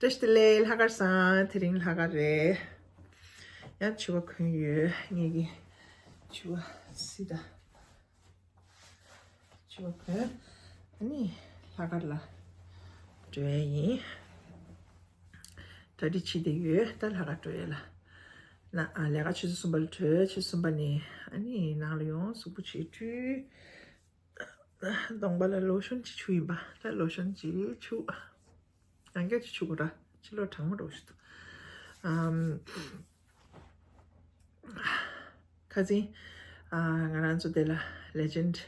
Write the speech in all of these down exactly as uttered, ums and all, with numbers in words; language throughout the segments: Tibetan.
བཀྲ་ཤིས་བདེ་ལེགས། ལྷག་དཀར་བཟང་། དེ་རིང་ལྷག་དཀར་རེད། ཡང་ཕྱུ་པ་གོན་ཡོད། ངེད་ཀྱི་ཕྱུ་པ་སི་ད། ཕྱུ་པ་གོན། ཨ་ནི་ལྷག་དཀར་ལ་འགྲོ་ཡ་ཡིན། གྲ་སྒྲིག་བྱེད་བསྡད་ཡོད། ད་ལྷག་དཀར་འགྲོ་ཡ་ལ། ན་ཨ་ལས་ཀ་ཆུ་ཚོད་གསུམ་པ་ལ་བྲོས། ཆུ་ཚོད་གསུམ་པ་ནས་ཨ་ནི་ནང་ལ་ཡོང་། གཟུགས་པོ་ཕྱི་བཀྲུས། གདོང་པ་ལ་ལོ་ཤོན་ཅིག་བྱུགས་ཡིན་པ། ད་ལོ་ཤོན་ཅིག་བྱུགས། ཡང་བསྐྱར་ཅིག་བྱུགས་དགོས་ར། ཕྱི་ལོགས་གྲང་མོ་འདྲ་བོ་ཞིག་འདུག་ཨམ། ཁ་སང་ཨ་ང་རང་ཚོ་དེ་ལ་ལེ་ཇེན་ཌི་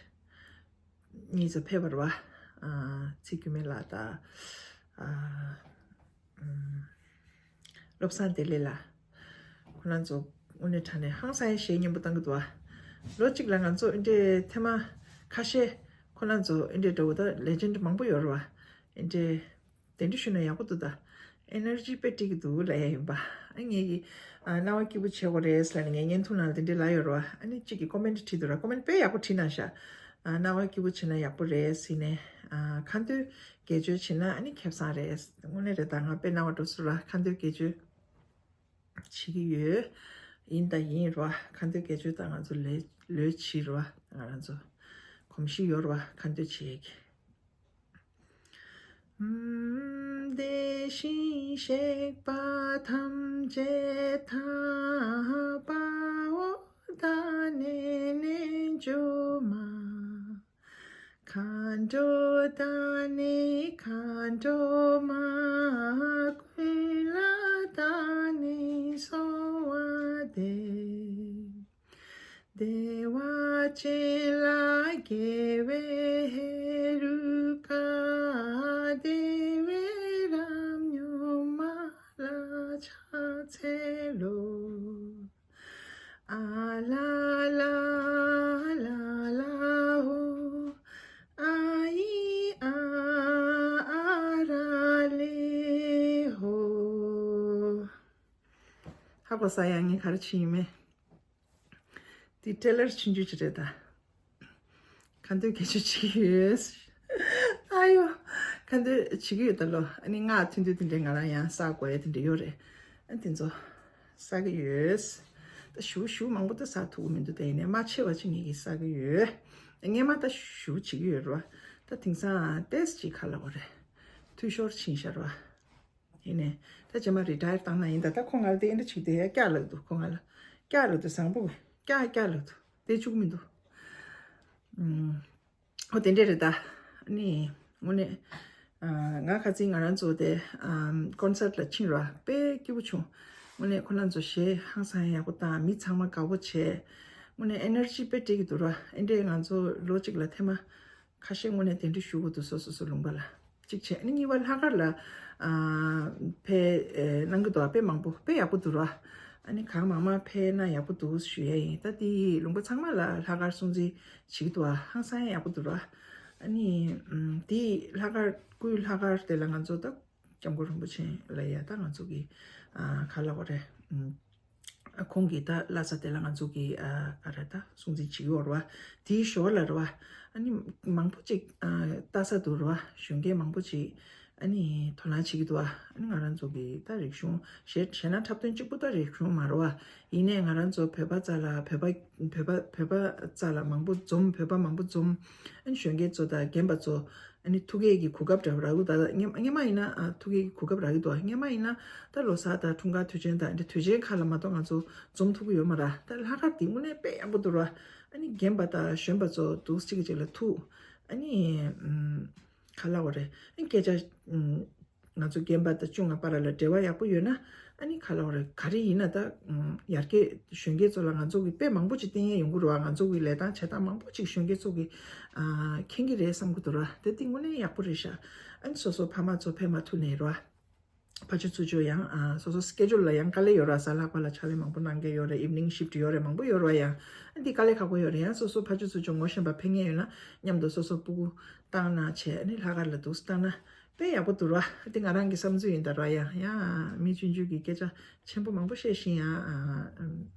གཉིས་ཚོ་ཕེབས་པ་རེད་པ། ཨ་ཚེ་འགྱུར་མེད་ལགས་དང་། ཨ། ཨམ། བློ་བཟང་བདེ་ལེགས་ལགས། ཁོ་རང་ཚོ་དངོས་གནས་དྲང་གནས་ཧང་སང་ཡ་གཞས་སྙན་པོ་བཏང་གི་འདུག་ཨ། ལོ་གཅིག་ལ་ང་ཚོ་འདི་འདྲའི་ཐེངས་མ་ཁ་ཤས་ཁོ་རང་ཚོ་འདི་འདྲའི་འདྲ་བོ་ད་ལེ་ཇེན་ཌི་མང་པོ་ཡོད་རེད་པ། འདི་འདྲའི་གདན་འདྲེན་ཞུས་ན་ཡག་པོ་འདུག་ད། ཨེ་ནར་ཇི་དཔེ་སྤྲད་ཀྱི་འདུག་ལབ་ཡ་ཡིན་པ། ཨ་ངེད་ཀྱིས་ཨ་སྣང་བ་སྐྱིད་པོ་བྱེད་དགོས་རེད་ལབ་ནས་ངའི་བརྙན་ཐུང་ནང་ལ་དེ་འདྲའི་ལབ་ཡོད་རེད་པ། ཨ་ནི་གཅིག་གིས་ཀོ་མེན་ཊི་བྲིས་འདུག་ར། ཀོ་མེན་ཊི་དཔེ་ཡག་པོ་བྲིས་གནང་ཤག་ཨ་སྣང་བ་སྐྱིད་པོ་བྱེད་ན་ཡག་པོ་རེད་ཟེར་ནས། ཨ་ཁ་འདོན་དགེ་སྦྱོར་བྱེད་ན་ཨ་ནི་ཁེ་བཟང་རེད། དངོས་གནས་རེད། ད་ང་དཔེ་སྣང་བ་འགྲོ་སོང་ར། ཁ་འདོན་དགེ་སྦྱོར་བྱེད་ཀྱི་ཡོད། ཡིན་དང་ཡིན་ར། ཁ་འདོན་དགེ་སྦྱོར་ད་ང་ཚོ་ལས་ལོས་བྱེད་ར། ང་རང་ཚོ་གོམས་གཤིས་ཡོད་ར། ཁ་འདོན་བྱེད་ཀྱི། དེ་བཞིན་གཤེགས་པ་ཐམས་ཅད་དང་། དཔའ་བོ་དང་ནི་རྣལ་འབྱོར་མ། མཁའ་འགྲོ་དང་ནི་མཁའ་འགྲོ་མ། ཀུན་ལ་དང་ནི་གསོལ་བ་འདེབས། བདེ་བ་ཅན་ལ་རྒྱལ་བའི་ཧེ་རུ་ཀ། བདེ་བའི་རབ་མྱོང་མ་ལ་ཕྱག་འཚལ་ལོ། ཨ་ལ་ལ་ལ་ལ་ཧོ། ཨ་ཡི་ཨ་ཨ་ར་ལེ་ཧོ། ཧ་གོ་ས། ཡ་ངས་ག་རེ་བྱེད་ཡིན་མེད། འདི་ཊེ་ལར་ཆུང་ཆུང་ཅིག་རེད་ད། ཁ་འདོན་དགེ་སྦྱོར་བྱེད་ཀྱི་ཡོད། ཨ་ཡོ། ཁ་འདོན་བྱེད་ཀྱི་ཡོད་ད་ལོ། ཨ་ནི་སྔགས་ཐུན་དུས་དེ་འདྲའི་ང་རང་ཡང་བསག་དགོས་ཡ་དེ་འདྲ་ཡོད་རེད། ཨ་དེ་ཚོ་བསག་གི་ཡོད། ད་ཞུ་ཞུ་མང་པོ་ད་བསག་ཐུབ་ཀྱི་མི་འདུག་ད་ཡིན་ནའི་མ་ཆེ་བ་ཅིག་ངེད་ཀྱིས་བསག་གི་ཡོད། སྔས་མ་ད་ཞུ་བྱེད་ཀྱི་ཡོད་རེད་བ། ད་དེང་སང་ཏེས་ཅིག་ག་ལབ་དགོས་རེད། འཐུས་ཤོར་ཕྱིན་ཤག་རེད་བ། ཡིན་ནའི་ད་རྗེས་མ་རི་ཊ་ཡར་བཏང་ན་ཡིན། ད་ད་ཁོ་ང་ལ་དེ་འདྲ་བྱེད་དེ་ཡ་སྐྱག་ལབ་འདུག་ཁོ་ང་ལ་སྐྱག་ལབ་འདུག་བཟང་པོ་སྐྱག་སྐྱག་ལབ་འདུག་དེ་བཅུག་མི་འདུག་ཨུམ། ཨོ་དེ་འདྲས་རེད་ད། ཨ་ནི་དངོས་གནས་ཨ་ང་ཁ་སང་ང་རང་ཚོ་དེ་ཨམ་ཀོན་སར་ཊི་ལ་ཕྱིན་ར། དཔེ་སྐྱིད་པོ་བྱུང་། དངོས་གནས་ཁོ་རང་ཚོ་གཞས་ཧང་སང་ཡག་པོ་བཏང་། མི་ཚང་མ་དགའ་པོ་བྱས། དངོས་གནས་ཨེ་ནར་ཇི་དཔེ་སྤྲད་ཀྱི་འདུག་ར། ཨེ་འདྲས་ང་ཚོ་ལོ་གཅིག་ལ་ཐེངས་མ་ཁ་ཤས་དངོས་གནས་གདན་འདྲེན་ཞུ་དགོས་འདུག་སོ་སོ་སོ་ལུང་པ་ལ། གཅིག་བྱས། ཨ་ནི་གཉིས་པ་ལྷག་དཀར་ལ་ཨ་ཕེབས་ཨེ་གནང་གི་འདུག་ཨ་དཔེ་མང་པོ་དཔེ་ཡག་པོ་འདུག་ར། ཨ་ནི་གང་མང་མང་ཕེབས་ན་ཡག་པོ་འདུག་ཞུ་ཡ་ཡིན། ད་དེ་ལུང་པ་ཚང་མ་ལ་ལྷག་དཀར་སྲུང་བརྩི་བྱེད་ཀྱི་འདུག་ཨ་ཧང་སང་ཡག་པོ་འདུག་ར། ཨ་ནི་ཨམ་དེ་ལྷག་དཀར་སྐུའི་ལྷག་དཀར་དེ་ལ་ང་ཚོ་ད་སྐྱབས་མགོན་རིན་པོ་ཆེ་ལ་ཡ་ད་ང་ཚོ་གི་ཨ་ག་ལབ་དགོས་རེད། ཨམ། ཁོང་གིས་ད་བླ་གཟའ་དེ་ལ་ང་ཚོ་གི་ཨ་ག་རེ་ད་སྲུང་བརྩི་བྱེད་ཀྱི་ཡོད་རེད་བ། དེའི་ཞོར་ལ་རེད་བ། ཨ་ནི་མང་པོ་ཅིག་ཨ་ལྟ་ས་འདུག་རེད་བ། གཞོན་སྐྱེས་མང་པོ་ཅིག་ཨ་ནི་དོ་སྣང་བྱེད་ཀྱི་འདུག་བ། ཨ་ནི་ང་རང་ཚོ་གི་ད་རིག་གཞུང་གཞས་གཞས་སྣ་འཁྲབ་སྟོན་གཅིག་པུ་ད་རིག་གཞུང་མ་རེད་བ། ཡིན་ནའི་ང་རང་ཚོ་བོད་པ་རྩ་ལ་བོད་པ་བོད་པ་བོད་པ་རྩ་ལ་མང་པོ་འཛོམས། བོད་པ་མང་པོ་འཛོམས། ཨ་ནི་གཞོན་སྐྱེས་ཚོ་དང་རྒན་པ་ཚོ། ཨ་ནི་ཐུགས་ཀྱི་གོ་སྐབས་འདྲ་བོ་རག་གི་འདུག་ད་སྔོན་སྔོན་མ་ཡིན་ན་ཨ་ཐུགས་ཀྱི་གོ་སྐབས་རག་གི་འདུག་སྔོན་མ་ཡིན་ན་ད་ལོ་གསར་དང་འཁྲུངས་སྐར་དུས་ཆེན་དང་འདི་དུས་ཆེན་ཁག་ལ་མ་གཏོགས་ང་ཚོ་འཛོམས་ཐུབ་ཀྱི་ཡོད་མ་རེད། ད་ལྷག་དཀར་འདི་དངོས་གནས་དཔེ་ཡག་པོ་འདུག་ར། ཨ་ནི་རྒན་པ་དང་གཞོན་པ་ཚོ་འདུག་གཅིག་གིས་གཅིག་ལ་ཐུག་ཨ་ནི་ཨམ་ག་ལབ་དགོས་རེད། ཨ་ནི་སྐད་ཆ་ཨམ་ང་ཚོ་རྒན་པ་དང་ཆུང་བ་བར་ལ་འབྲེལ་བ་ཡག་པོ་ཡོད་ན། ཨ་ནི་ག་ལབ་དགོས་རེད། ག་རེ་ཡིན་ན་ད་ཨམ་ཡར་རྒྱས་གཞོན་སྐྱེས་ཚོ་ལ་ང་ཚོ་གི་དཔེ་མང་པོ་ཅིག་བསྟན་ཡས་ཡོང་གི་རེད་བ། ང་ཚོ་གི་ལས་སྟངས་བྱེད་སྟངས་མང་པོ་ཅིག་གཞོན་སྐྱེས་ཚོ་གི་ཨ་མཁྱེན་གྱི་རེད་བསམ་གྱི་འདུག་ར། དེ་དེ་དངོས་གནས་ཡག་པོ་རེད་ཤག་ཨ་ནི་སོ་སོ་ཕ་མ་ཚོ་ཕེབས་མ་ཐུབ་ནའི་རེད་བ། ཕ་ཆོས་ཚུར་ཕྱོགས་ཡང་ཨ་སོ་སོ་སི་ཀེ་ཇུལ་ལ་ཡང་དཀའ་ལས་ཡོད་ར། གཟའ་ལྷག་པ་ལ་ཕྱག་ལས་མང་པོ་གནང་གི་ཡོད་རེད། ཨིབ་ནིང་ཤིབ་ཊི་ཡོད་རེད། མང་པོ་ཡོད་ར། ཡང་ཨ་འདི་དཀའ་ལས་ཁག་པོ་ཡོད་རེད། ཡང་སོ་སོ་ཕ་ཆོས་ཚུར་ཕྱོགས་ངོ་ཤེས་པ་ཕེབས་མཁན་ཡོད་ན་མཉམ་དུ་སོ་སོ་སྤུ་གུ་བཏང་ན་བྱས། ཨ་ནི་ལྷག་དཀར་ལ་འདུག་སེ་བཏང་ན་དཔེ་ཡག་པོ་འདུག་ར། དེ་ང་རང་གི་བསམ་ཚུལ་ཡིན་ད་ར། ཡང་ཡང་མི་ཆུང་ཆུང་གིས་སྐད་ཆ་ཆེན་པོ་མང་པོ་བཤད་བཞིན་ཡང་ཨ་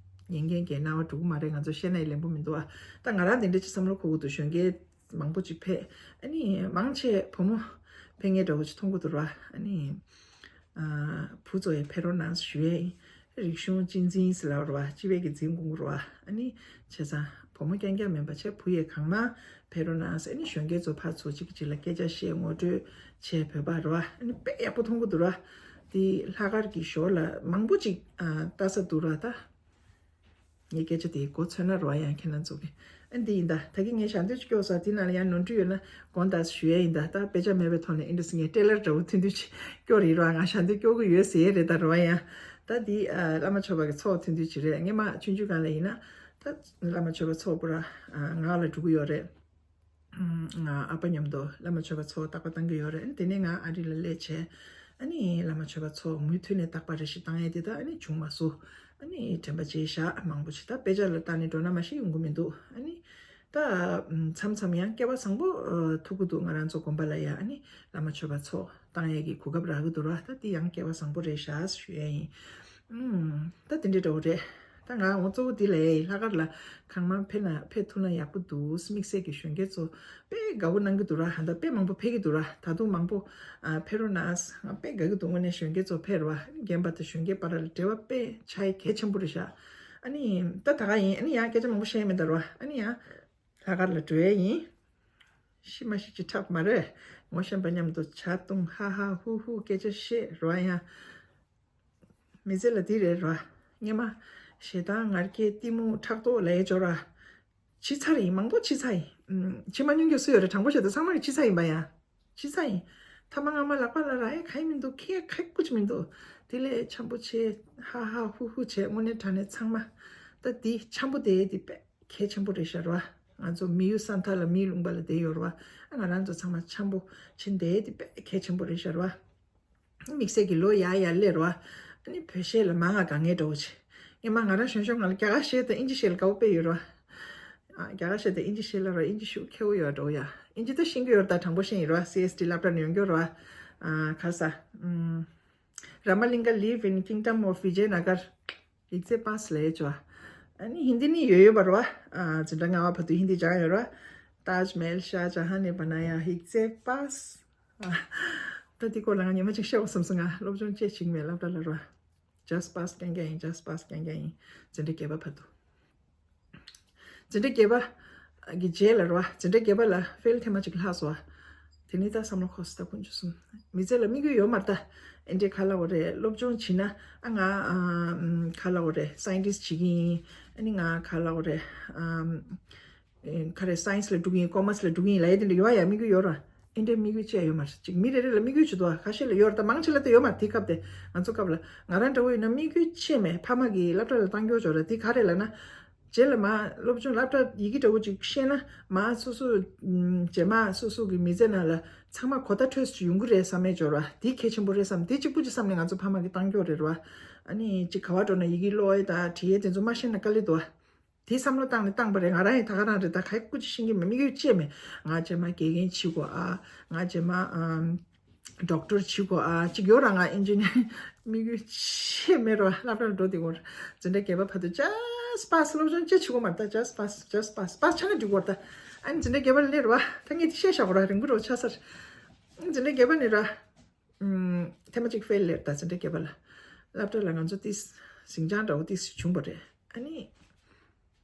ཉན་མཁན་གྱི་རྣ་བ་འགྲོ་གི་མ་རེད། ང་ཚོ་བཤད་ན་ཡང་ལན་པོ་མི་འདུག་ཨ། ད་ང་རང་དེ་འདྲ་ཅིག་བསམ་བློ་འཁོར་གྱི་འདུག་གཞོན་སྐྱེས་མང་པོ་ཅིག་ཕེབས། ཨ་ནི་མང་ཆེ་བུ་མོ་ཕེབས་མཁན་འདྲ་བོ་ཅིག་མཐོང་གི་འདུག་ར། ཨ་ནི་ བུ་ཚོ་ཡང་ཕེབས་རོགས་གནང་ཞུ་ཡས་ཡིན། རིག་གཞུང་གཅེས་འཛིན་ཟེར་ལབ་རོ་བ། སྤྱི་པའི་གི་འཛིན་སྐྱོང་རོ་བ། ཨ་ནི་བྱས་ཙང་བུ་མོ་རྐྱང་རྐྱང་མིན་པ་བྱས་བུ་ཡས་གང་མང་ཕེབས་རོགས་གནང་ཟེར། ཨ་ནི་གཞོན་སྐྱེས་ཚོ་ཕར་ཚུར་གཅིག་གིས་གཅིག་ལ་སྐད་ཆ་བཤད་ངོ་སྤྲོད་བྱས་བོད་པ་རོ་བ། ཨ་ནི་དཔེ་ཡག་པོ་མཐོང་གི་འདུག་རོ་བ། དེ་ལྷག་དཀར་གྱི་ཞོར་ལ་མང་པོ་ཅིག་ཨ་ལྟ་ས་འདུག་རོ་བ་ད། ངས་སྐད་ཆ་དེ་མགོ་ཚོས་ན་རོ་ཡང་ཁྱེད་རང་ཚོ་གི། ཨ་འདི་ཡིན་ད། ད་གིན་ངས་ཞལ་འདོན་ཅིག་སྐྱོར་ས་དེ་ནང་ལ་ཡང་ནོར་འཁྲུལ་ཡོད་ན་དགོངས་དག་ཞུ་ཡས་ཡིན་ད། ད་དཔེ་ཆ་མེད་པའི་ཐོག་ནས་ཨིན་འདྲ་སི་ངས་ཊེ་ལར་འདྲ་བོ་ཐུང་ཐུང་ཅིག་སྐྱོར་ཡིན་རོ། ང་ཞལ་འདོན་སྐྱོར་གི་ཡོད་ཟེར་ཡས་རེད་ད་རོ་ཡང་། ད་འདི་ཨ་བླ་མ་མཆོད་པ་གི་ཚོགས་ཐུང་ཐུང་ཅིག་རེད། ངས་མ་ཆུང་ཆུང་སྒང་ལ་ཡིན་ན་ད་བླ་མ་མཆོད་པ་ཚོགས་པོ་ར་ཨ་ངག་ལ་འགྲོ་གི་ཡོད་རེད། ང་ཨ་ཕ་མཉམ་དུ་བླ་མ་མཆོད་པ་ཚོགས་རྟག་པར་བཏང་གི་ཡོད་རེད། དེ་ནས་ང་ཨ་རི་ལ་སླེབས་བྱས། ཨ་ནི་བླ་མ་མཆོད་པ་ཚོགས་མུ་མཐུད་ནས་རྟག་པར་རེ་ཞིག་བཏང་ཡས་དེ་དག་ཨ་ནི་བྱུང་མ་སོང་། ཨ་ནི་དྲན་པ་བརྗེད་བཞག་མང་པོ་ཞིག་ད་དཔེ་ཆ་ལ་བལྟས་ནས་འགྲོ་ན་མ་ཞིག་ཡོང་གི་མི་འདུག་ཨ་ནི་ད་མཚམས་མཚམས་ཡང་སྐལ་བ་བཟང་པོ་ཐུག་གི་འདུག་ང་རང་ཚོ་དགོན་པ་ལ་ཡ་ཨ་ནི་བླ་མ་མཆོད་པ་ཚོགས་བཏང་ཡས་ཀྱི་གོ་སྐབས་རག་གི་འདུག་ར། ད་དེ་ཡང་སྐལ་བ་བཟང་པོ་རེད་བཞག་ཞུ་ཡས་ཡིན། ཨུམ། ད་དེ་འདྲའི་འདྲ་བོ་རེད། ད་ང་འོ་གཙོ་བོ་འདི་ལས་ལྷག་དཀར་ལ་གང་མང་ཕེབས་ན་ཕེབས་ཐུབ་ན་ཡག་པོ་འདུག་དམིགས་བསལ་གྱི་གཞོན་སྐྱེས་ཚོ་དཔེ་དགའ་པོ་གནང་གི་འདུག་ར། ཧ་ད་དཔེ་མང་པོ་ཕེབས་ཀྱི་འདུག་ར། ད་དུང་མང་པོ་ཨ་ཕེབས་རོགས་གནང་། ང་དཔེ་དགའ་གི་འདུག་དངོས་གནས་གཞོན་སྐྱེས་ཚོ་ཕེབས་རོགས། རྒན་པ་དང་གཞོན་སྐྱེས་བར་ལ་འབྲེལ་བ་དཔེ་ཆགས་ཡས་གལ་ཆེན་པོ་རེད་ཤག་ཨ་ནི་ད་ད་ག་ཡིན། ཨ་ནི་ཡང་སྐད་ཆ་མང་པོ་བཤད་ཡས་མེད་ད་རོ། ཨ་ནི་ཡང་ལྷག་དཀར་ལ་འགྲོ་ཡས་ཡིན། ཤི་མ་ཤི་ཅི་འཁྲབ་མ་རེད། ངོ་ཤེས་པ་མཉམ་དུ་ཇ་བཏུང་ཧ་ཧ་ཧུ་ཧུ་སྐད་ཆ་བཤད་རོ་ཡ། མི་ཚེ་ལ་འདི་རེད་རོ། སྔོན་མ་ཞེ་སྡང་ང་རྒྱལ་གཏི་མུག་ཕྲག་དོག་ལ་ཡ་འབྱོར་ར། ཕྱི་ཚར་ཡིན། མང་པོ་ཕྱི་ཚར་ཡིན། ཕྱི་མ་མྱོང་རྒྱུ་སུ་ཡོད་རེད། དྲང་པོ་བཤད་དུས་ཚང་མ་གི་ཕྱི་ཚར་ཡིན་པ་ཡ། ཕྱི་ཚར་ཡིན། ཐ་མ་སྔ་མ་ལག་པ་ལ་རག་ཡ་ག་ཡི་མི་འདུག་ཁེ་ཁ་ཀུ་ཅི་མི་འདུག་དེ་ལས་འཆམ་པོ་བྱས་ཧ་ཧ་ཧུ་ཧུ་བྱས་དངོས་གནས་དྲང་གནས་ཚང་མ། ད་འདི་འཆམ་པོ་དེ་དེ་དཔེ་གལ་ཆེན་པོ་རེད་ཤག་ར། ང་ཚོ་མི་ཡུལ་ས་མཐའ་ལ་མིའི་ལུང་པ་ལ་བསྡད་ཡོད་ར། ང་རང་ཚོ་ཚང་མ་འཆམ་པོ་ཕྱིན་བསྡད་དེ་དཔེ་གལ་ཆེན་པོ་རེད་ཤག་ར། དམིགས་བསལ་གྱི་ལོ་ཡར་ཡར་སླེབས་ར། ཨ་ནི་བོད་གཞས་ལ་མང་ང་དགའ་ངེས་འདྲ་བོ་བྱས། ངས་མ་ང་རང་གཞོན་གཞོན་ང་ལ་རྒྱ་གར་གཞས་དང་ཨིན་ཇི་གཞས་ལ་དགའ་བོ་དཔེ་ཡོད་ར། ཨ་རྒྱ་གར་གཞས་དང་ཨིན་ཇི་གཞས་ལ་ར་ཨིན་ཇི་ཤུགས་ཁེ་བོ་ཡོད་འདྲ་བོ་ཡ། ཨིན་ཇི་ད་ཤེས་ཀྱི་ཡོད་ར། ད་དྲང་པོ་ཤེས་ཡིན་ར། སི་ཨེས་ཊི་སློབ་གྲྭ་ནས་ཡོང་གི་ཡོད་ར། ཨ་ག་ས། ཨམ། Ramalinga live in Kingdom of Vijayanagar. ཡིག་ཚད་པཱས་ལས་ཅོ། ཨ་ནི་ཧིན་དི་ནི་ཡོད་ཡོད་པ་རེད་བ། ཨ་འཛིན་གྲྭ་ལྔ་པ་བར་དུ་ཧིན་དི་སྦྱངས་ཡོད་རེད་བ། ताजमहल शाहजहाँ ने बनाया ཡིག་ཚད་པཱས། ཨ་ད་འདི་སྐོར་ལ་ང་ཉི་མ་གཅིག་བཤད་དགོས་བསམ་སོང་། ང་སློབ་སྦྱོང་བྱེད་བྱེད་མེད་སློབ་གྲྭ་ལ་རེད་བ། ཇཱསྟ་པཱས་རྐྱང་རྐྱང་ཡིན། ཇཱསྟ་པཱས་རྐྱང་རྐྱང་ཡིན། འཛིན་གྲྭ་བརྒྱད་པ་བར་དུ། འཛིན་གྲྭ་བརྒྱད་པ་གི་རྗེས་ལ་རེད་བ། འཛིན་གྲྭ་བརྒྱད་པ་ལ་ཕེལ་ཐེངས་མ་གཅིག་ལྷག་སོང་བ། དེ་ནས་ད་བསམ་བློ་འཁོར་སོང་། ད་དཀོན་མཆོག་གསུམ། མི་ཚེ་ལ་དམིགས་ཡུལ་ཡོད་མ་རེད་ད། ཨེ་འདྲས་ག་ལབ་དགོས་རེད། སློབ་སྦྱོང་བྱེད་ན་ཨ་ང་ཨ་ག་ལབ་དགོས་རེད། སའིན་ཊིསཊ་བྱེད་ཀྱི་ཡིན། ཨ་ནི་ང་ག་ལབ་དགོས་རེད། ཨམ། ཨེ་ག་རེ་སའིན་སི་ལ་འགྲོ་གི་ཡིན། ཀོ་མར་སི་ལ་འགྲོ་གི་ཡིན་ལབ་ཡས་དེ་འདྲ་ཡོད་ཡ། དམིགས་ཡུལ་ཡོད་ར། ཨེ་འདྲས་དམིགས་ཡུལ་བཅས་ཡོད་མ་རེད། ཅིག་མི་རེ་རེ་ལ་དམིགས་ཡུལ་བྱེད་དོ། ཁ་ཤས་ལ་ཡོད་ར། ད་མང་ཆེ་ལ་ད་ཡོད་མ་རེད། དེ་སྐབས་དེ་ང་ཚོ་སྐབས་ལ་ང་རང་འདྲ་བོ་ཡིན་ན་དམིགས་ཡུལ་བཅས་མེད། ཕ་མ་གིས་སློབ་གྲྭ་ལ་བཏང་སྐྱོར་བྱོས་ར། དེ་ག་རེ་ལབ་ན། རྗེས་ལ་མ་སློབ་སྦྱོང་སློབ་གྲྭ་ཡི་གེ་འདྲ་བོ་ཅིག་ཤེས་ན་མ་སོ་སོ་ཨམ་རྗེས་མ་སོ་སོ་གི་མི་ཚེ་ནང་ལ་ཚང་མ་གོ་བརྡ་འཕྲོད་སུ་ཡོང་གི་རེད་བསམ་ཡས་འབྱོར་བ་དེ་གལ་ཆེན་པོ་རེད་བསམ། དེ་གཅིག་པུ་ཅིག་བསམ་ནས་ང་ཚོ་ཕ་མ་གིས་བཏང་སྐྱོར་རེད་ར། ཨ་ནི་ཅིག་ག་བ་འགྲོ་ན་ཡི་གེ་ཀློག་ཡས་དང་བྲིས་ཡས་དེ་ཚོ་མ་ཤེས་ན་དཀའ་ལས་འདུག་ཨ། དེ་བསམ་བློ་བཏང་ནས་བཏང་པ་རེད། ང་རང་ཡང་ད་ག་རང་རེད། ད་ག་ཡི་སྐུ་ཅི་ཤེས་ཀྱི་མེད། དམིགས་ཡུལ་བཅས་མེད། ང་རྗེས་མ་དགེ་རྒན་བྱེད་དགོས་ཨ། ང་རྗེས་མ་ཨམ། ཌོག་ཊར་བྱེད་དགོས་ཨ། ཅིག་ཡོད་ར། ང་ཨིན་ཇི་ནི་ཡར་དམིགས་ཡུལ་ཆེ་མེད་ར། སློབ་གྲྭར་འགྲོ་དེ་གོ་ར། འཛིན་གྲྭ་བརྒྱད་པ་བར་དུ་ཇཱསྟ་པཱས། སློབ་སྦྱོང་ཅི་བྱེད་དགོས་མ་རེད། ད་ཇཱསྟ་པཱས། ཇཱསྟ་པཱས། པཱས་ཆགས་ན་འགྲིག་གོ་ར། ད་ཨ་ནི་འཛིན་གྲྭ་བརྒྱད་པ་ལ་སླེབས་ར། ད་ངས་དེ་བཤད་བཞག་གོ་ར། རིང་པོ་ར་ཆགས་ས་རེད། འཛིན་གྲྭ་བརྒྱད་པ་ནས་ར། ཨུམ། ཐེངས་མ་གཅིག་ཕེལ་ལེར་ད་འཛིན་གྲྭ་བརྒྱད་པ་ལ། སློབ་གྲྭ་ལ་ང་ཚོ་ཏིས་ཟིང་ཆ་འདྲ་བོ་ཏིས་བྱུང་བ་རེད། ཨ་ནི།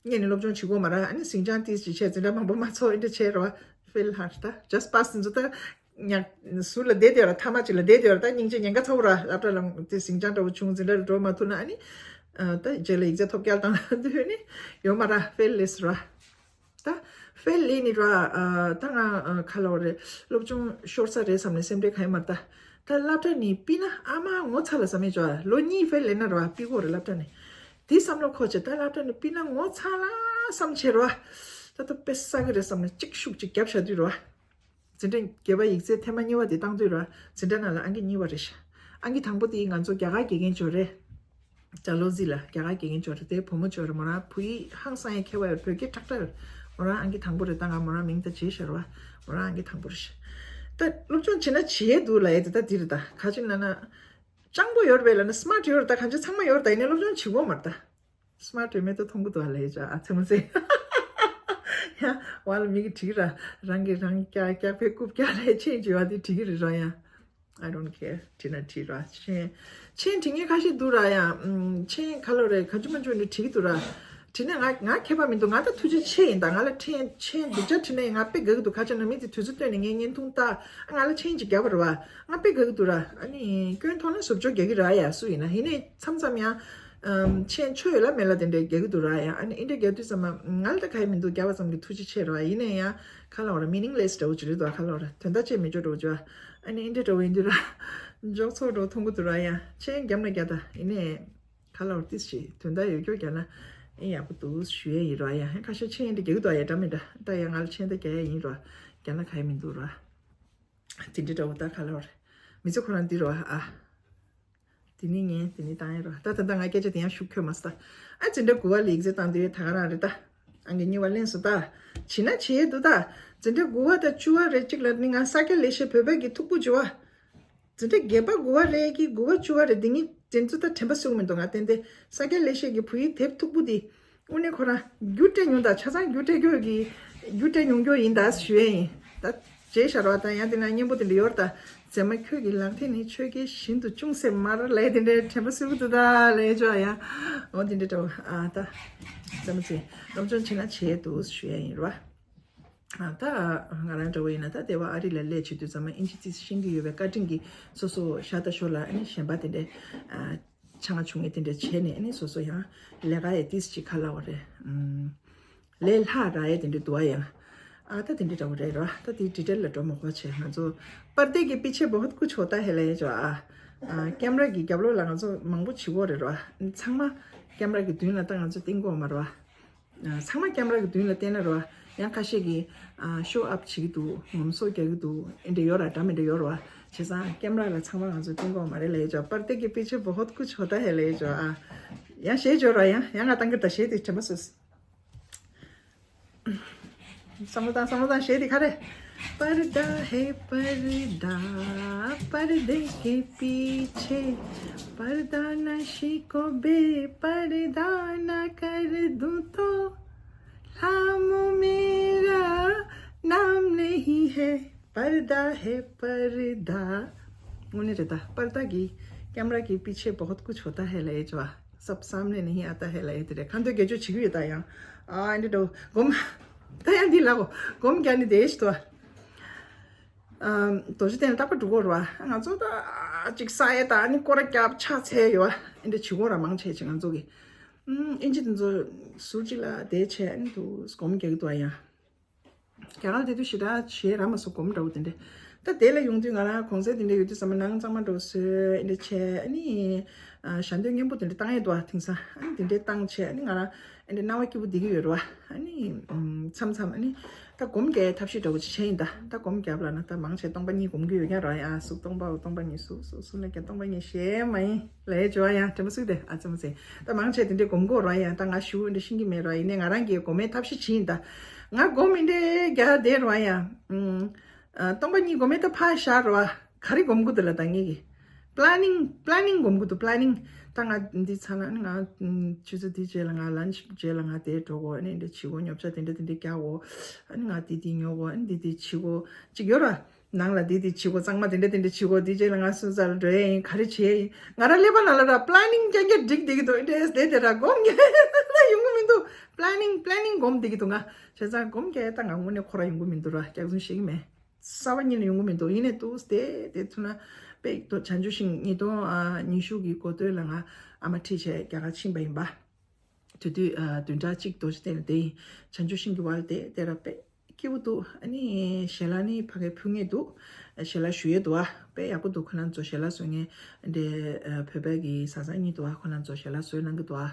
ངས་ནི་སློབ་སྦྱོང་བྱེད་དགོས་མ་ར། ཨ་ནི་ཟིང་ཆ་ཏིས་ཅིག་བྱས། འཛིན་གྲྭ་མང་པོ་མ་ཚོགས། ཨེ་འདྲ་བྱས་ར་བ། ཕེལ་ཧར་ད་ཇཱསྟ་པཱས་འདི་ཚོ་ད་ཉག་ཟུར་ལ་བསྡད་བསྡད་ར། མཐའ་མ་ཅིག་ལ་བསྡད་བསྡད་ར། ད་སྙིང་རྗེ་ཉེན་ཁ་ཚ་བོ་ར། སློབ་གྲྭ་ལ་དེ་ཟིང་ཆ་འདྲ་བོ་བྱུང་འཛིན་གྲྭ་ལ་འགྲོ་མ་ཐུབ་ན། ཨ་ནི། ཨ་ད་རྗེས་ལ་ཡིག་ཚད་ཐོབ་རྒྱལ་བཏང་དུས་ནི་ཡོད་མ་ར། ཕེལ་ལེས་ར། ད་ཕེལ་ལེ་ནི་ར། ཨ་ད་ང་ཨ་ག་ལབ་དགོས་རེད། སློབ་སྦྱོང་ཤོར་ས་རེད་བསམ་ནས་སེམས་ཁྲལ་གང་ཡང་མ་རེད། ད་ད་སློབ་གྲྭ་ནི་ཕུད་ན་ཨ་མ་ངོ་ཚ་ལ་བསམ་ཡས་ཅོ། ལོ་གཉིས་ཕེལ་ལེ་ན་ར་ཕུད་དགོས་རེད་སློབ་གྲྭ་ནི། དེ་བསམ་བློ་འཁོར་བྱས། ད་སློབ་གྲྭ་ནི་ཕུད་ན་ངོ་ཚ་ལ་བསམ་བྱས་ར། ད་ད་དཔེ་བསགས་ཀྱི་རེད་བསམ་ནས་གཅིག་ཤུགས་གཅིག་བརྒྱབ་བཞག་དུས་ར། འཛིན་གྲྭ་བརྒྱད་པ་ཡིག་ཚད་ཐེངས་མ་གཉིས་པ་དེ་བཏང་དུས་ར། འཛིན་གྲྭ་ནང་ལ་ཨང་ཀི་གཉིས་པ་རེད་ཤག་ཨང་ཀི་དང་པོ་དེ་ང་ཚོ་རྒྱ་གར་དགེ་རྒན་ཅོ་རེད། ཇ་ལོ་ཟི་ལ་རྒྱ་གར་དགེ་རྒན་ཅོ་རེད། དེ་བུ་མོ་ཅོ་རེད། མོ་རང་བོད་ཡིག་ཧང་སང་ཡས་མཁས་པ་ཡོད། བོད་སྐད་ཁྲག་ཁྲག་ཡོད། མོ་རང་ཨང་ཀི་དང་པོ་རེད། ད་ང་མོ་རང་མིང་ད་བརྗེད་ཤག་ར་བ། མོ་རང་ཨང་ཀི་དང་པོ་རེད་ཤག་ད་སློབ་སྦྱོང་བྱེད་ན་བྱེད་འདུག་ལབ་ཡས་དེ་ད་འདི་རེད། ད་ག་ཅིག་ན་ན། སྤྱང་པོ་ཡོད་རེད་པས་ལབ་ན་སི་མཱར་ཊི་ཡོད་རེད། ད་གང་ཅི་ཚང་མ་ཡོད་རེད། ད་ཡིན་ནའི་སློབ་སྦྱོང་བྱེད་དགོས་མ་རེད་ད། སི་མཱར་ཊི་ཡོད་མེད་ད་མཐོང་གི་འདུག་ཨ་ལས་ཅ་ཨ་ཚེ་མ་ཚེ། ཡ་བ་ལ་མི་གི་བྲིས་ར་རང་གི་རང་སྐྱག་སྐྱག་པའི་རྐུབ་བཀྱག་ལས་ཆེན་བྱེད་པ་དེ་བྲིས་ཀྱི་རེད་ར་ཡ། I don't care. བྲིས་ན་བྲིས་ར། མཆན་མཆན་བྲིས་མཁན་ཁ་ཤས་འདུག་ར་ཡ། ཨམ། མཆན་ག་ལོ་རེད། ག་ཅུ་མ་ཅུ་འདྲ་བྲིས་ཀྱི་འདུག་ར། བྲིས་ན་ང་ང་ཁྱད་པར་མི་འདུག་ང་ད་ཐུགས་རྗེ་ཆེ་ཡིན། ད་ང་ལ་མཆན་མཆན་སྡུག་ཅག་བྲིས་ན་ཡང་ང་དཔེ་དགའ་གི་འདུག་ག་ཅི་ན་མི་དེ་དུས་ཚོད་བཏོན་ནས་ངའི་བརྙན་ཐུང་ལྟ། ང་ལ་མཆན་ཅིག་རྒྱབ་པ་རེད་བ། ང་དཔེ་དགའ་གི་འདུག་ར། ཨ་ནི་སྐྱོན་མཐོང་ན་ཟུར་འཇོག་རྒྱག་གི་ར་ཡ། སུ་ཡིན་ན། ཡིན་ནའི་མཚམས་མཚམས་ཡང་ཨམ། མཆན་ཆོ་ཡོད་ལ་མེད་ལ་དེ་འདྲའི་རྒྱག་གི་འདུག་ར་ཡ། ཨ་ནི་ཨིན་འདྲ་རྒྱག་དུས་ཙམ་པ་ང་ལ་ད་ག་ཡེ་མི་འདུག་རྒྱབ་པ་ཙམ་གྱི་ཐུགས་རྗེ་ཆེ་ར་བ། ཡིན་ནའི་ཡང་ག་ལ་བ་ར། meaningless འདྲ་བོ་ཅིག་རེད་འདུག་ག་ལ་བ་ར། དོན་དག་ཅིག་མེད་འཇོག་འདྲ་བོ་ཅིག་བ། ཨ་ནི་ཨིན་འདྲ་འདྲ་བོ་ཡིན་དུས་ར། འཇོག་ཚོགས་འདྲ་བོ་མཐོང་གི་འདུག་ར་ཡ། མཆན་རྒྱབ་ན་རྒྱག་ད། ཡིན་ནའི་ག་ལ་བ་ར། ཏིས་ཞིག་དོན་དག་ཡོད་སྐྱོ་རྒྱག་ན་ཨེ་ཡག་པོ་འདུག་ཞུ་ཡས་ཡིན་ར་ཡ། ཧན་ཁ་ཤས་མཆན་ཨིན་འདྲ་རྒྱག་གི་འདུག་ཡ། འདྲ་མི་འདྲ། ད་ཡ་ང་ལ་མཆན་ད་རྒྱག་ཡ་ཡིན་ར། རྒྱག་ན་ག་ཡེ་མི་འདུག་ར། དེ་འདྲ་འདྲ་བོ་ད་ག་ལ་བ་ར། མི་ཚེ་ཁོ་རང་འདི་ར་བ། ཨ། དེ་ནི་ངས་དེ་ནི་བཏང་ཡ་ར། ད་ད་ད་ང་སྐད་ཆ་དེ་ཡང་ཤུགས་འཁྱོལ་མ་སོང་ད། ཨ། འཛིན་གྲྭ་དགུ་བ་ལ་ཡིག་ཚད་བཏང་དུས་ད་ག་རང་རེད་ད། ཨང་ཀི་གཉིས་པ་ལེན་སོང་ད། བྱིན་ན་བྱེད་འདུག་ད། འཛིན་གྲྭ་དགུ་བ་དང་བཅུ་བ་རེ་གཅིག་ལ་ནི་ང་ས་སྐྱ་ལེགས་བཤད་བོད་པའི་གི་ཐུག་པོ་བྱུ་བ། འཛིན་གྲྭ་བརྒྱད་པ་དགུ་བ་རེ་གི་དགུ་བ་བཅུ་བ་རེ་འདི་གཉིས་དེ་ཚོ་ད་དྲན་པ་གསོས་མི་འདུག་ང་ཏན་ཏན་ས་སྐྱ་ལེགས་བཤད་ཀྱི་བོད་ཡིག་དེབ་ཐུག་པོ་འདི། དངོས་གནས་ཁོ་རང་རྒྱུ་སྤྲད་མྱོང་ད། ཆ་ཚང་རྒྱུ་སྤྲད་རྒྱུ་གི་རྒྱུ་སྤྲད་མྱོང་རྒྱུ་ཡིན་ད་ཞུ་ཡས་ཡིན། ད་བརྗེད་ཤག་ར་བ། ད་ཡང་དེ་ན་སྙན་པོ་དེ་འདྲ་ཡོད་ར་ད། མཛེས་མ་ཁྱོད་ཀྱི་ལག་མཐིལ་ནི་ཆོས་སྐལ་བཞིན་དུ་ཅུང་ཟད་དམར་ལབ་ཡས་དེ་འདྲའི་དྲན་པ་གསོས་ཀྱི་འདུག་ད་ལབ་ཡས་ཅོ་ཡ། འོ་དེ་འདྲ་འདྲ་བོ། ཨ། ད་མཛེས་མ་ཚེ་སློབ་སྦྱོང་བྱེད་ན་བྱེད་འདུག་ཞུ་ཡས་ཡིན་ར་བ། ཨ། ད་ང་རང་འདྲ་བོ་ཡིན་ན་ད་སྡེ་བ་ཨ་རི་ལ་སླེབས་བྱེད་དུས་ཙམ་པ་ཨིན་ཇི་ཏིས་ཤེས་ཀྱི་ཡོད་པའི་བཀའ་དྲིན་གྱིས་སོ་སོ་ཤ་སྟག་ཤོར་ལ་ཨ་ནི་གཞན་པ་དེ་འདྲའི་ཨ། ཆ་ང་ཆུང་ངེ་དེ་འདྲ་བྱས་ནས་ཨ་ནི་སོ་སོ་ཡང་ལས་ཀ་ཡི་ཏིས་ཅིག་ག་ལ་བ་རེད། ཨམ། ལས་སླ་ར་ཡ་དེ་འདྲ་འདུག་ཨ་ཡང་། ཨ། ད་དེ་འདྲ་འདྲ་བོ་རེད་ར། ད་དེ་ཌི་ཊེལ་ལ་འགྲོ་མ་དགོས་བྱས། ང་ཚོ་པར་དེ་གི་པི་ཆེ་བོ་ཧོད་ཀུ་ཆོ་ད་ཧེ་ལ་ཡ་ཅོ་ཨ། ཨ། ཀེམ་ར་གི་རྒྱབ་ལོགས་ལ་ང་ཚོ་མང་པོ་བྱེད་དགོས་རེད་ར། ཚང་མ་ཀེམ་ར་གི་མདུན་ལ་ད་ང་ཚོ་བསྟན་དགོས་མ་རེད་བ། ཨ། ཚང་མ་ཀེམ་ར་གི་མདུན་ལ་བསྟན་ན་རེད་བ། ཡང་ཁ་ཤས་ཀྱིས་ཨ། ཤོ་ཨབ་བྱེད་ཀྱི་འདུག་ངོམ་སོ་རྒྱག་གི་འདུག་ཨེ་འདྲ་ཡོད་ར། འདྲ་མི་འདྲ་ཡོད་རེད་བ། བྱས་ཙང་ཀེམ་ར་ལ་ཚང་མ་ང་ཚོ་བསྟན་དགོས་མ་རེད་ལབ་ཡས་ཅོ། པར་དེ་གི་པི་ཆེ་བོ་ཧོད་ཀུ་ཆོ་ད་ཧེ་ལབ་ཡས་ཅོ་ཨ། ཡང་གཞས་ཅོ་ར། ཡང་ཡང་ང་བཏང་གི་ད། གཞས་དེ་དྲན་པ་གསོས། བསམ་བློ་བཏང་། བསམ་བློ་བཏང་། གཞས་དེ་ག་རེ། पर्दा है पर्दा, पर्दे के पीछे पर्दा नशी को बे, पर्दा ना कर दूं तो लामो मेरा नाम नहीं है, पर्दा है पर्दा. དངོས་གནས་རེད་ད། पर्दा की, कैमरा के पीछे बहुत कुछ होता है ལབ་ཡས་ཅོ། सब सामने नहीं आता है ལབ་ཡས་དེ་རེད། ཁ་འདོན་དགེ་སྦྱོར་བྱེད་ཀྱི་ཡོད་ད་ཡང་། ཨ། འདི་འདྲ་སྒོམ། ད་ཡང་འདི་ལ་གོ་སྒོམ་རྒྱག་ནི་དེ་ཞིག་ཏུ། ཨམ། རྡོ་རྗེ་གདན་ལ་རྟག་པར་འགྲོ་དགོས་རེད་བ། ང་ཚོ་ད་ཅིག་ས་ཡ་ད་ནི་སྐོར་ར་རྒྱབ་ཕྱག་འཚལ་ཡོད་བ། འདི་འདྲ་བྱེད་དགོས་ར། མང་ཆེ་ཆེ་ང་ཚོ་གི། ཨམ། ཨིན་ཇི་དེ་ཚོ་ཟུར་གཅིག་ལ་བསྡད་བྱས་ཨ་ནི་དུ་སྒོམ་རྒྱག་གི་འདུག་ཨ་ཡ། རྒྱ་གར་དེ་དུས་ཞེ་དྲག་བྱེད་ར་མ་སོང་། སྒོམ་འདྲ་བོ་དེ་འདྲ། ད་དེ་ལ་ཡོང་དུས་ང་རང་གོང་ཚད་དེ་འདྲ་ཡོད་དུས་ཙམ་པ་ནང་གཙང་མ་འདྲ་བོ་བཟོས་ཨེ་འདྲ་བྱས་ཨ་ནི། ཨ། ཞལ་འདོན་སྙན་པོ་དེ་འདྲ་བཏང་ཡས་འདུག་ཨ། དེང་སང་ཨ་ནི་དེ་འདྲ་བཏང་བྱས་ཨ་ནི་ང་རང་ཨེ་འདྲ་སྣང་བ་སྐྱིད་པོ་བསྡད་ཀྱི་ཡོད་རེད་བ། ཨ་ནི། ཨམ། མཚམས་མཚམས་ཨ་ནི་ད་སྒོམ་རྒྱག་ཡས་ཐབས་ཤེས་འདྲ་བོ་ཅིག་བྱས་ཡིན་ད། ད་སྒོམ་རྒྱབ་ལ་ན་ད་མང་ཆེ་སྟོང་པ་ཉིད་སྒོམ་གྱི་ཡོད་ཀྱང་ར་ཡ། གཟུགས་སྟོང་པའོ། སྟོང་པ་ཉིད་གཟུགས་གཟུགས་གཟུགས་ལ་ཀྱང་སྟོང་པ་ཉིད་ཞེས་མ་ཡིན། ལས་ཇོ་ཡང་དྲན་པ་གསོས་ཏེ་ཨ་ཙི་མ་ཟེར། ད་མང་ཆེ་དེ་འདྲའི་སྒོམ་གོ་ར་ཡ། ད་ང་ཞུ་འདྲ་ཤེས་ཀྱི་མེད་ར། ཡིན་ནའི་ང་རང་གིས་སྒོམ་མའི་ཐབས་ཤེས་བྱེད་ཡིན་ད། ང་སྒོམ་མི་འདྲའི་རྒྱ་དེ་ར་ཡ། ཨུམ། ཨ། སྟོང་པ་ཉིད་སྒོམ་མའི་ད་ཕ་ཤར་ར། ག་རེ་སྒོམ་གི་འདུག་ལ་ད་ངེད་ཀྱི། པ་ལ་ནིང་པ་ལ་ནིང་སྒོམ་གི་འདུག་པ་ལ་ནིང་། ད་ང་འདི་ཚ་ན་ང་ཆུ་ཚོད་འདི་རྗེས་ལ་ང་ལན་ཆི་རྗེས་ལ་ང་དེ་འགྲོ་གོ་ཨ་ནི་འདྲ་བྱེད་གོ་ཉོ་ཆ་དེ་འདྲ་དེ་འདྲ་རྒྱག་གོ་ཨ་ནི་ང་དེ་དེ་ཉོ་གོ་ཨ་ནི་འདི་དེ་བྱེད་གོ་ཅིག་ཡོད་ར། ནང་ལ་འདི་དེ་བྱེད་གོ་གཙང་མ་དེ་འདྲ་དེ་འདྲ་བྱེད་གོ་དེ་རྗེས་ལ་ང་སུ་ས་ལ་འགྲོ་ཡ་ཡིན། ག་རེ་བྱེད་ཡ་ཡིན། ང་རང་ཀླད་པ་ནང་ལ་ར་པ་ལ་ནིང་རྐྱང་རྐྱང་སྒྲིག་བསྡད་ཀྱི་འདུག་ཨེ་འདྲ་དེ་ར་སྒོམ་རྒྱག་ཡོང་གི་མི་འདུག་པ་ལ་ནིང་པ་ལ་ནིང་སྒོམ་བསྡད་ཀྱི་འདུག་ང་བྱས་ཙང་སྒོམ་རྒྱག་ཡ་ད་ང་དངོས་གནས་ཁོ་ར་ཡོང་གི་མི་འདུག་ར། སྐྱག་རྫུན་བཤད་ཀྱི་མེད། གསར་པ་ཉིད་ལ་ཡོང་གི་མི་འདུག་ཡིན་ནའི་འདུག་སྟེ་དེ་ཐུག་ན་དཔེ་དོ་བྱང་ཆུབ་ཤིང་ཉིས་སྟོང་ཉི་ཤུ་གི་འགོ་སྟོད་ལ་ང་ཨ་མ་ཁྲིད་བྱས་རྒྱ་གར་ཕྱིན་པ་ཡིན་པ། དེ་དུས་བདུན་ཕྲག་གཅིག་རྡོ་རྗེ་གདན་ལ་བསྡད་ཡིན། བྱང་ཆུབ་ཤིང་གི་བར་ལ་བསྡད་དེ་ར་དཔེ་སྐྱིད་པོ་འདུག་ཨ་ནི་ཞལ་ལག་ནི་ཕ་གིར་ཕུལ་མཁན་འདུག་ཞལ་ལག་ཞུ་ཡས་འདུག་ཨ། དཔེ་ཡག་པོ་འདུག་ཁོ་རང་ཚོ་ཞལ་ལག་བཟོ་མཁན་འདྲ་བོད་པའི་གི་བཟའ་ཚང་གཉིས་འདུག་ཨ། ཁོ་རང་ཚོ་ཞལ་ལག་བཟོས་གནང་གི་འདུག་ཨ།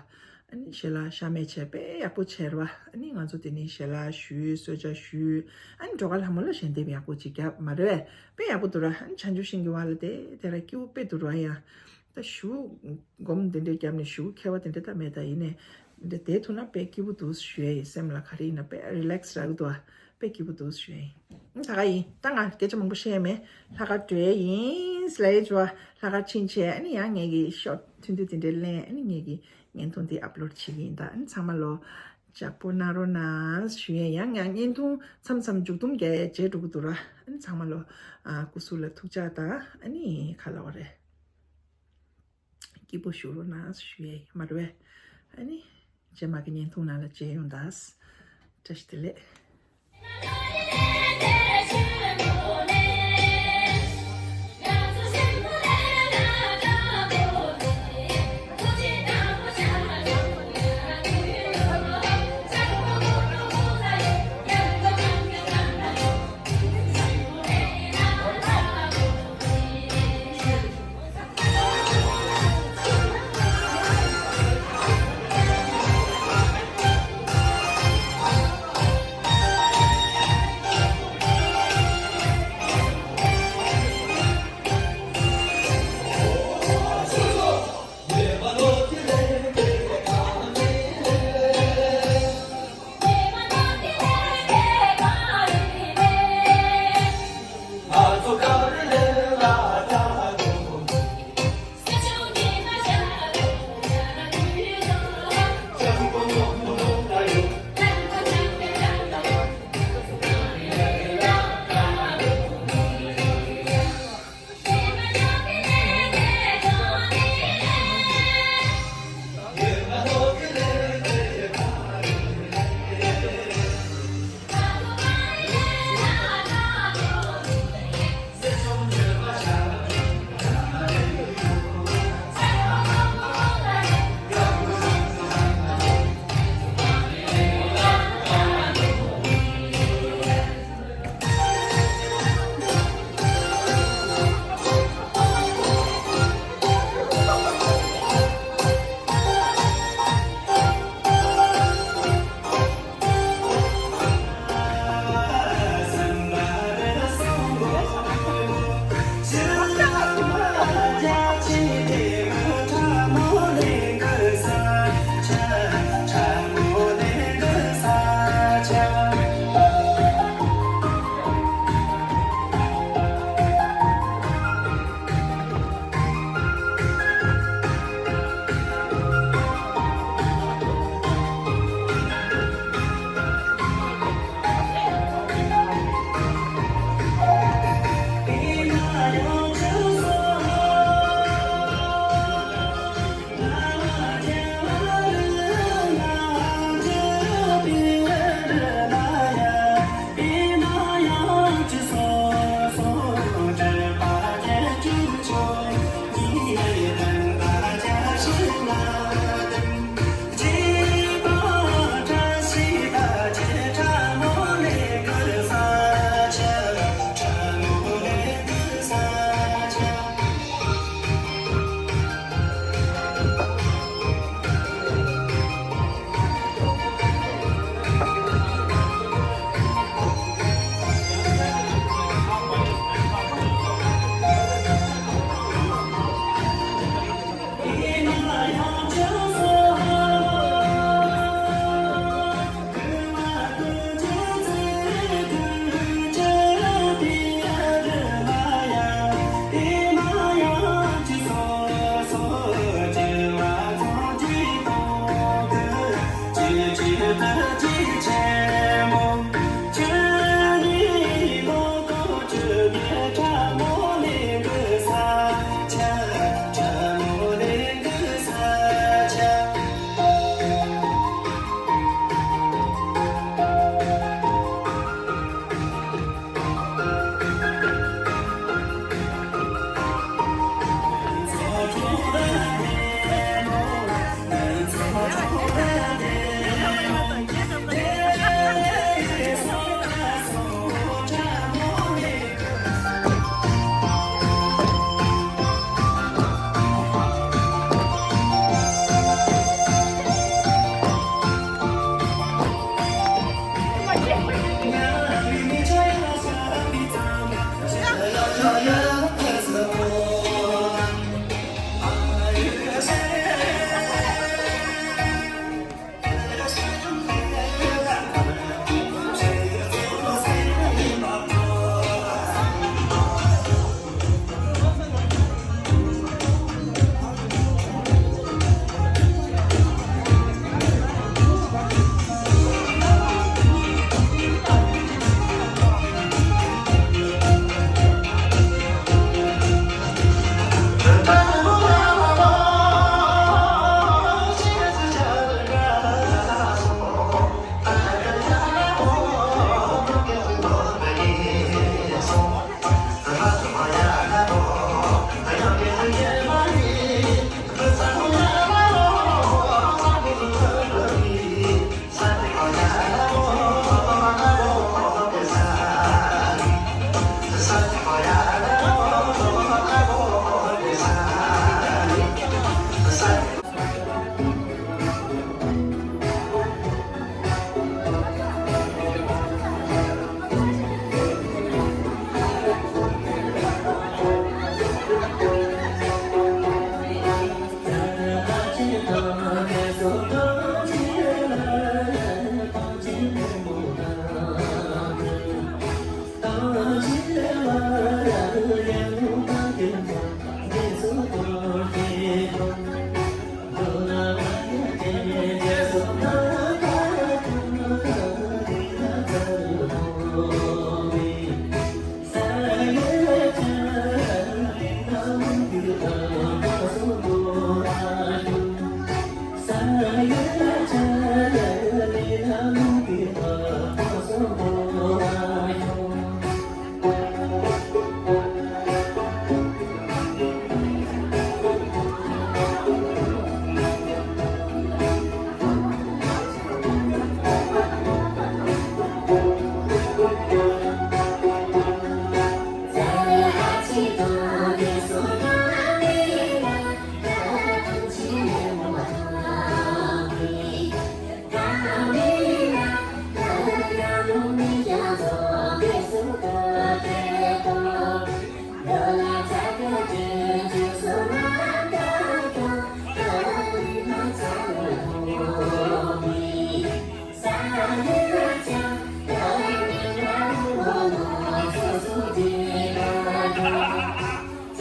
ཨ་ནི་ཞལ་ལག་ཤ་མེད་བྱས་དཔེ་ཡག་པོ་བྱས་ར་བ། ཨ་ནི་ང་ཚོ་དེ་ནས་ཞལ་ལག་ཞུས། གསོལ་ཇ་ཞུས། ཨ་ནི་འགྲོ་ཁ་ལྷ་མོ་ལ་ཞལ་འདེབས་ཡག་པོ་ཅིག་བརྒྱབ་མ་རེད་པས། དཔེ་ཡག་པོ་འདུག་ར། ཨ་ནི་བྱང་ཆུབ་ཤིང་གི་བར་ལ་དེ་དེ་ར་སྐྱིད་པོ་དཔེ་འདུག་ར། ཡ་ད་ཞུ་སྒོམ་དེ་འདྲས་བརྒྱབ་ནས་ཞུ་མཁས་པ་དེ་འདྲས་ད་མེད། ད་ཡིན་ནའི་འདྲ་དེ་ཐུག་ན་དཔེ་སྐྱིད་པོ་འདུག་ཞུ་ཡ་ཡིན། སེམས་ལ་ག་རེ་ཡིན་ན་དཔེ་རི་ལེག་སི་རག་གི་འདུག་ཨ། དཔེ་སྐྱིད་པོ་འདུག་ཞུ་ཡ་ཡིན། ད་ག་ཡིན། ད་ང་སྐད་ཆ་མང་པོ་བཤད་ཡ་མེད། ལྷག་དཀར་འགྲོ་ཡ་ཡིན་ལབ་ཡ་བྱུང་བ། ལྷག་དཀར་ཕྱིན་བྱས་ཨ་ནི་ཡང་ངེད་ཀྱི་ཤོར་ཐུང་ཐུང་དེ་འདྲས་ལེན། ཨ་ནི་ངེད་ཀྱི་བརྙན་ཐུང་འདི་ཨབ་ལོཌ་བྱེད་ཀྱི་ཡིན། ད་ཨ་ནི་ཚང་མ་ལོ་ ལྕགས་པོ་གནང་རོགས་གནང་ཞུ་ཡས། ཡང་ཡང་བརྙན་ཐུང་མཚམས་མཚམས་མཇུག་སྡོམ་རྒྱག་ཡས་བརྗེད་འགྲོ་གི་འདུག་ར། ཨ་ནི་ཚང་མ་ལོ་ཨ་སྐུ་གཟུགས་ལ་ཐུགས་ཅག་དང་། ཨ་ནི་ག་ལབ་དགོས་རེད། སྐྱིད་པོ་བཞུགས་རོགས་གནང་ཞུ་ཡས་ཡིན་མ་རེད་པས། ཨ་ནི་རྗེས་མ་གི་བརྙན་ཐུང་ནང་ལ་མཇལ་ཡོང་དང་། བཀྲ་ཤིས་བདེ་ལེགས།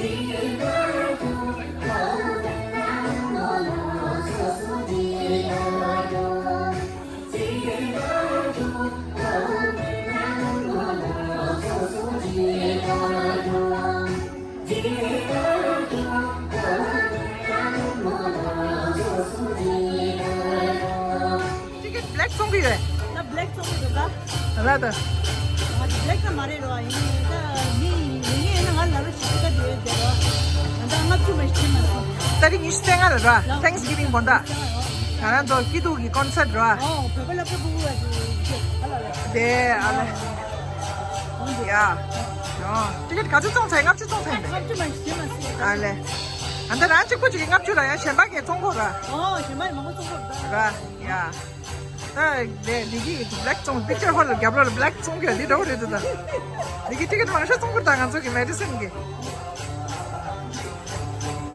ཊི་ཀེ་ཊི་བྷེ་ལེག་བཙོང་གི་ཡོད། ད་བྷེ་ལེག་བཙོང་གི་འདུག་ད། ལ་ད། ང་ཅི་བྷེ་ལེག་ད་མ་རེད་རོ། ཡིན་ད་མི་ཡིན་ཡིན་ན་ང་ལ་རོ་ཞིག་ད་དེ་ཡོད་དེ་རོ། ང་ད་ལྔ་བཅུ་མ་ཞིག་མ་སོང་། ད་རིང་ཉི་ཤུ་རྩ་ལྔ་ལ་རོ། Thanksgiving་བོ་ད། ང་རང་ཚོ་སྐྱིད་སྡུག་གི་ཀོན་སར་ཊི་རོ། ཨོ་བོད་པ་ལ་པེ་བུ་བ་ཞིག་ཨ་ལ་ལ། དེ་ཨ་ལ། ཡ། ཨོ་ཊི་ཀེ་ཊི་ག་ཚོད་བཙོང་ཚར། ལྔ་བཅུ་བཙོང་ཚར་ཡིན་པས། ལྔ་བཅུ་མ་ཞིག་མ་སོང་། ཨ་ལེ། ཨ་ད་རང་གཅིག་པོ་ཅིག་གིས་ལྔ་བཅུ་ར། ཡང་གཞན་པ་གིས་བཙོང་དགོས་ར། ཨོ་གཞན་པ་ཡིས་མང་པོ་བཙོང་དགོས་ར། ཡ། ད་ལས་འདི་གི་བྷེ་ལེག་བཙོང་། པིག་ཅར་ཧོལ་རྒྱབ་ལོགས་ལ་བྷེ་ལེག་བཙོང་གི་འདི་འདྲ་བོ་རེད་འདུག་ད། འདི་གི་ཊི་ཀེ་ཊི་མང་ཤོས་བཙོང་དགོས་རེད་ད། ང་ཚོ་གི་མེ་ཌི་སོན་གི།